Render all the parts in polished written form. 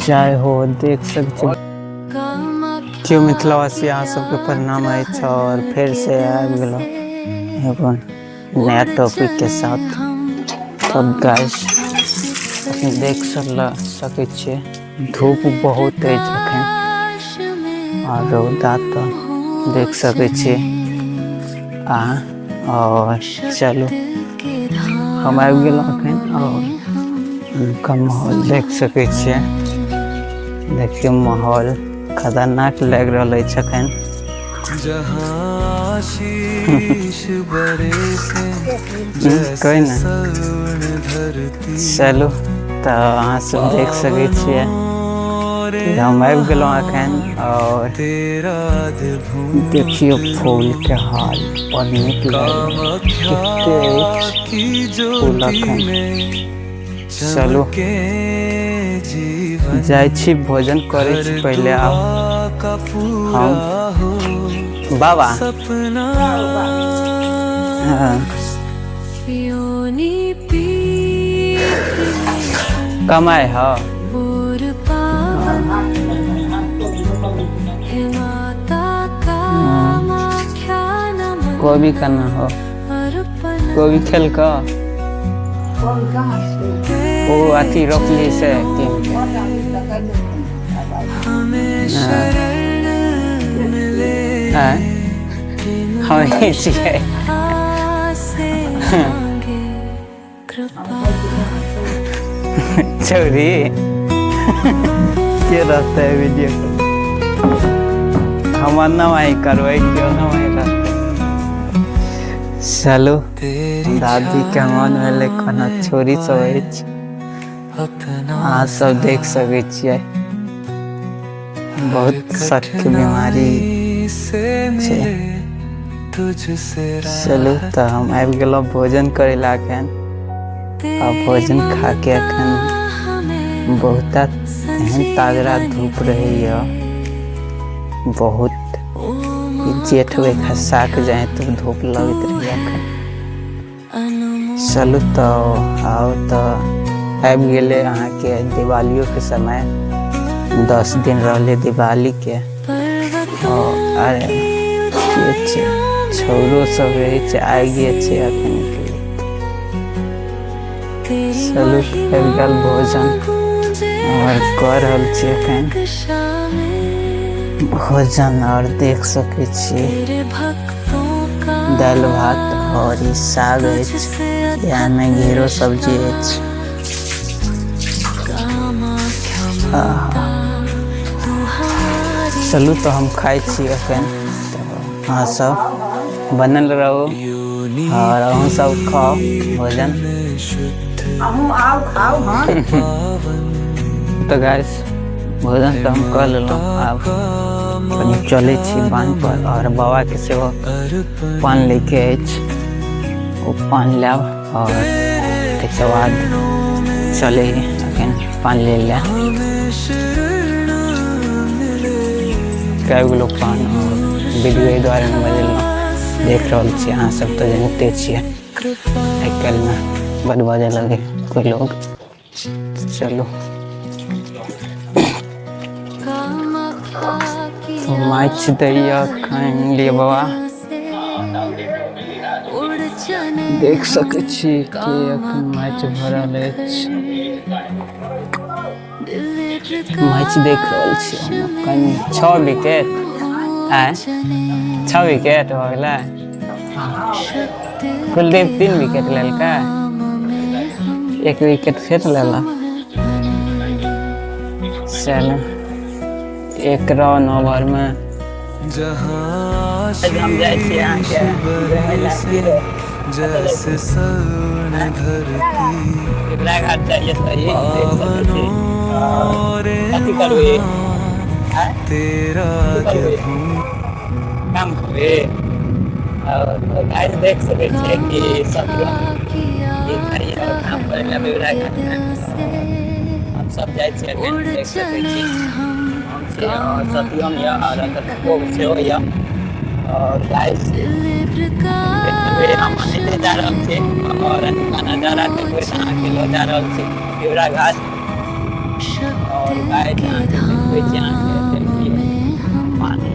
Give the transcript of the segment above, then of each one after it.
जय हो। देख सकते छी मिथिलावासी, अहाँ सबके प्रणाम अछि और फेर से आबि गेलहुँ एगो नया टॉपिक के साथ। तब गाइस अपने देख सकै छियै धूप बहुत अछि अखन और रौदा तऽ देख सकै छियै अहाँ। और चलू हम आबि गेलहुँ अखन और हुनका माहौल देख सकै छियै। देखियौ माहौल खतरनाक लागि रहल अछि अखन। कोइ ने चलू तऽ अहाँ सब देख सकै छियै कि हम आबि गेलहुँ अखन। और देखियौ फूल के हाल बड़ नीक लागि रहल कते अछि फूल अखन। चलू जाइ छी भोजन करै छी पहिले। आब हम बाबा हाँ कमाइ हो। कोबी केना हो? कोबी खेल कऽ ओ अथी रोपली से कीन के। हाँ हम ही छियै छौरी के रहतै वीडियो कॉल हमर न करबै केओ न रहतै। चलू दादी के मन भेलै कोना छोरी सब अछि, अहाँ सब देख सकै छियै। बहुत सख्त बीमारी छै। चलू तऽ हम आबि गेलहुँ भोजन करै लए अखन। आ भोजन खा के अखन बहुत एहन तागड़ा धूप रहैया बहुत, जेठ बैसाख जाए तऽ धूप लगैत रहैया अखन। चलू तऽ आउ तऽ आबि गेलै अहाँके दिवालियोके समय, 10 दिन रहलै दिवालीके। और के छै छौरो सब रहै छै, आगिए छै अखन के। चलू आबि गेल भोजन और कऽ रहल छी अखन भोजन। और देख सकै छी दालि भात और ई साग अछि, इएहमे घेरो सब्जी अछि। चलू तऽ हम खाइ छी अखन, तऽ अहाँ सब बनल रहू और अहूँ सब खाउ भोजन। तऽ गाइस भोजन तऽ हम कऽ लेलहुँ, आब कनि चलै छी बान्ह पर और बाबाके सेहो पान लैके अछि, ओ पान लायब और ताहिके बाद चलै अखन पान ले लए। आबि गेलहुँ पान और वीडियो एहि दुआरे नहि बजेलहुँ, देख रहल छी अहाँ सब तऽ जनिते छियै आइ काल्हिमे बड बाजऽ लगै कोइ लोग। चलू माछ दैया खाइन लिअ बाबा। देख सकै छी कि अखन माछ भरल अछि, माछ देख रहल छी हम अखन। 6 विकेट आय, 6 विकेट भऽ गेलै। कुलदीप 3 विकेट लेलकै, 1 विकेट फेर लेलक। चलू 1 रन ओवर में हम जाइ छी अहाँके घाट जाइए तऽ देख सकै छी। कथी करबै? काम करबै। और गाइस देख सकै छियै कि सब जाइए काम करै लए बेवड़ा घाटमे। हम सब जाइ छियै अखन, देख सकै छी हम छी और सत्यम यऽ और अतः सेहो यऽ। और गाइस देखबै हम एनाहिते जा रहल छी और एतुका नजारा देखबै तऽ अहाँके लऽ जा रहल छी बेवड़ा घाट। और गाइस अहाँके देखबै छी अहाँके देखियौ पानि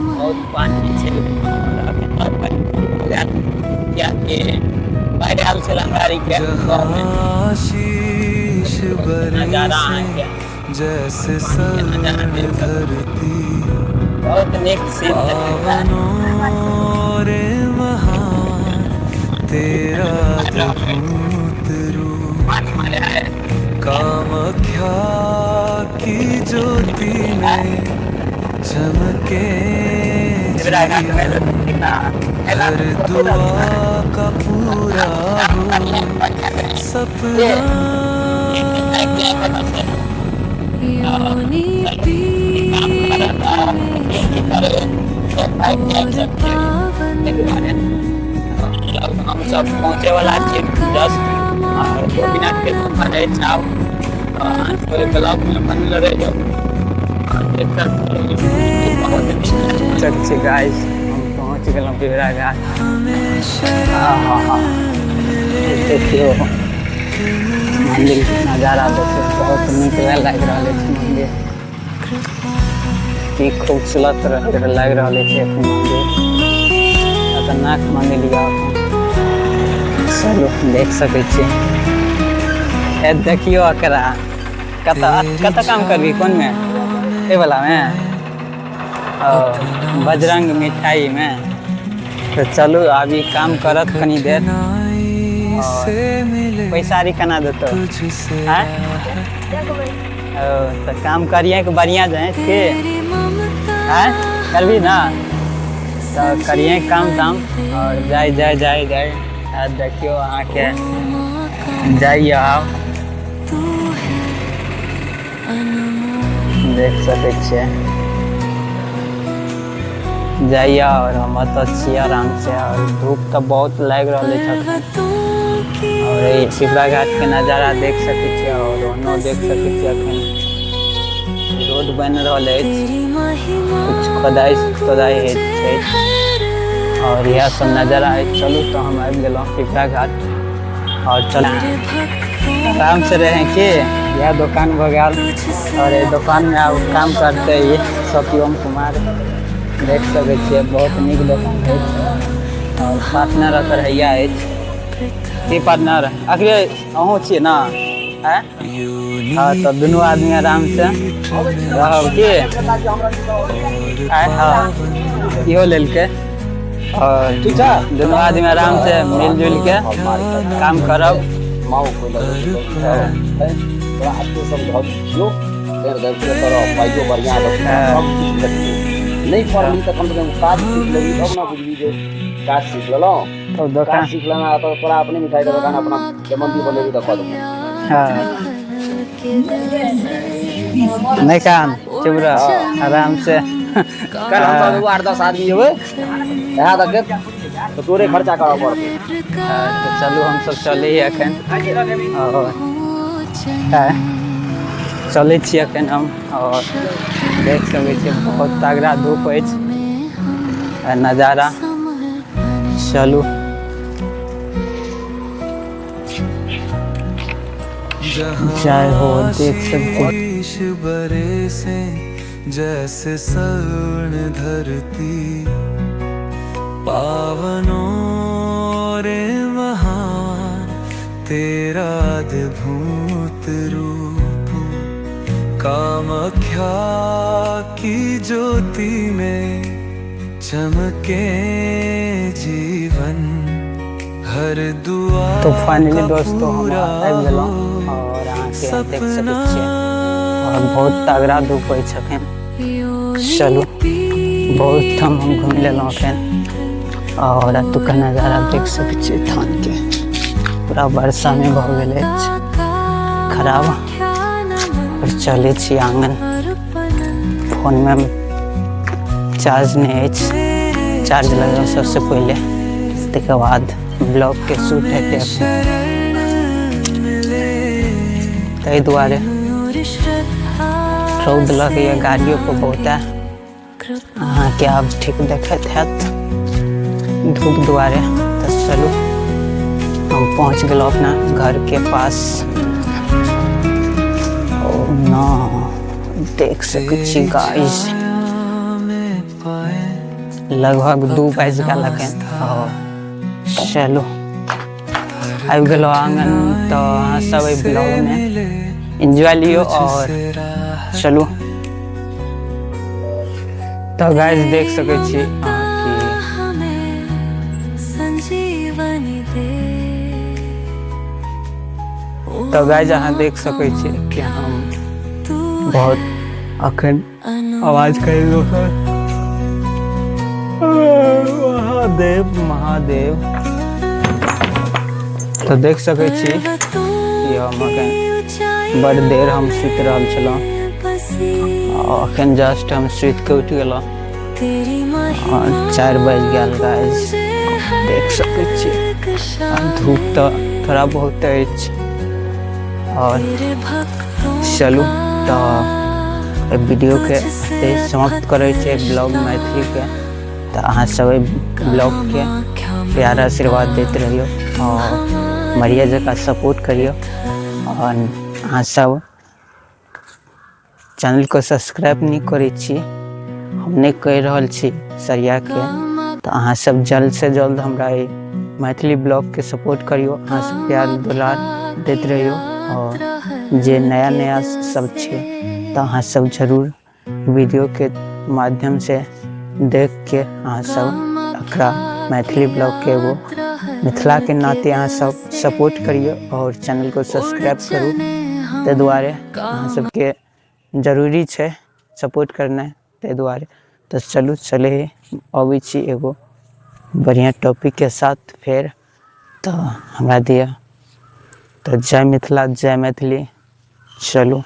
बहुत पानि छै। कियाकि बाढ़ि आयल छल हमरा आरीके गाँवमे। आशीष नजारा बरसे अहाँके जैसे पानी के नजारा स्वर्ण देख सकैत छी। धरती बहुत नीक सीन देखैत पावनो रे महान तेरा अद्भुत रूप माछ मारे आए। कामाख्या की ज्योति में चमके शिवरा घाट में जीवन हर दुआ का पूरा हो सपना। हम सब पहुँचे वाला छी जस्ट और 2 मिनट के सफर अछि आब। अहाँ सब ब्लॉग में बनल रहियौ और देख सकते छी बहुत नीक छी। गाइस, हम पहुँच गेलहुँ पिपरा घाट। आहा, देखियौ मंदिर के नजारा देखियौ, बहुत नीक लागि रहल अछि मंदिर। की खूबसूरत लागि रहल अछि एखन मंदिर, खतरनाक मंदिर यऽ एखन। चलू, देख सकै छी। ए देखियौ एकरा, कतऽ कतऽ काम करबी? कोन मे? ए वाला मे? ओ बजरंग मिठाई मे। तऽ चलू, आब ई काम करत कनी देर कठिनाई और से मिले पैसा आरी केना देतौ? तुझसे आँय? राहत। ओ तऽ काम करिहे के बढ़िआँ जाए के आँय करबी ना? तऽ करिहे काम ताम और जाय जाय जाय जाय। आ देखियौ अहाँके जाइए आब, देख सकै छियै, जाइए और हम एतऽ छियै आरामसँ। और धूप तऽ बहुत लागि रहल अछि अखन। और ई पिपरा घाट के नजारा देख सकै छियै और ओनो देख सकै छियै। अखन रोड बनि रहल अछि, कुछ खोदाइ तोदाइ होइत छै और इएह सब नजारा अछि। चलू तऽ हम आबि गेलहुँ पिपरा घाट और चल आराम से रहे के। इएह दोकान भऽ गेल और एहि दोकान में आब काम करते ई सत्यम कुमार। देख सकै छियै, बहुत नीक दोकान अछि और पार्टनर एकर हैया अछि। की पार्टनर अखरे अहूँ छियै ने? आँय? हँ, तऽ दुनू आदमी आराम से रहब की? आँय? हँ, इहो लेलकै और दुनू आदमी आराम से मिल जुल के काम करब। तोरा एते सब घर छियौ, तोरा पाइयो बढ़िआँ सब किछु भेटतौ। नहि पढ़ली तऽ कमसँ कम काज सीख लेबही, तब ने बुझबही जे काज सीख लेलहुँ। तब दोकान काज सीख लेना तऽ तोरा अपने मिठाइके दोकान, अपना जमन्ती बनेबही तऽ कऽ देबौ। हँ, नहि काम, चुप रह आराम से। काल्हि हमसब एगो 8-10 आदमी एबै इएह देखैत तऽ तोरे खर्चा करऽ पड़तै। तऽ चलू, हमसब चलै एखन और चलै छी एखन हम। और देख सकै छियै, बहुत तगड़ा धूप अछि आ नजारा। चलू। जय हो, देख सकते। आशीष बरसे जैसे स्वर्ण धरती पावनो रे महान तेरा अद्भुत रूप कामाख्या की ज्योति में चमके जीवन हर दुआ तो फाइनली का दोस्तों, हम पूरा आबि गेलहुँ हो और अहाँके देख सकै छियै और बहुत तगड़ा धूप अछि अखन। चलू, बहुत ठाम हम घुमि लेलहुँ अखन और एतुका नजारा देख सकै छियै। थानके पूरा वर्षामे भऽ गेल अछि खराब। और चलै छी आङ्गन। फोनमे चार्ज नहि अछि, चार्ज लगाउ सबसँ पहिले, ताहिके बाद ब्लॉगके शूट हेतै अखन, ताहि दुआरे। रौद लगैए गाड़ियो पर बहुते। अहाँके आब ठीक देखैत हैत धूप दुआरे। तऽ चलू, हम पहुँच गेलहुँ अपना घरके पास। देख सकै छी गाइस, लगभग 2 बाजि गेल अखन। आओर चलू आबि गेलहुँ आङ्गन। तऽ अहाँ सब एहि ब्लॉगमे एन्जॉय लियौ और चलू। तऽ गाइस देख सकै छी अहाँ कि तऽ गाइस अहाँ देख सकै छी कि हम बहुत अखन आवाज करि दोसर। महादेव महादेव। तऽ देख सकै छी कि हम अखन बड़ देर हम सुति रहल छलहुँ। अखन जस्ट हम सुति के उठि गेलहुँ और 4 बाजि गेल गाइस। देख सकै छी धूप तऽ थोड़ा बहुत अछि। और चलू तऽ एहि वीडियोके एतहि समाप्त करै छै ब्लॉग मैथिलीके। तऽ अहाँ सब एहि ब्लॉगके प्यार आशीर्वाद दैत रहियौ और बढ़िया जकाँ सपोर्ट करियौ। और अहाँ सब चैनल को सब्सक्राइब नहीं करै छी, हम नहीं कहि रहल छी सरियाके, तऽ अहाँ सब जल्द से जल्द हमरा एहि मैथिली ब्लॉगके सपोर्ट करियौ। अहाँ सब प्यार दुलार दैत रहियौ। और जे नया नया सब छै तऽ अहाँ सब जरूर वीडियोके माध्यम से देख के अहाँ सब एकरा मैथिली ब्लॉगके एगो मिथिलाके नाते अहाँ सब सपोर्ट करियौ और चैनल को सब्सक्राइब करू। ताहि दुआरे अहाँ सबके जरूरी छै सपोर्ट करनाइ, ताहि दुआरे। तऽ चलू चले अबै छी एगो बढ़िआँ टॉपिकके साथ फेर। तऽ हमरा दिअ तऽ जय मिथिला जय मैथिली। चलू।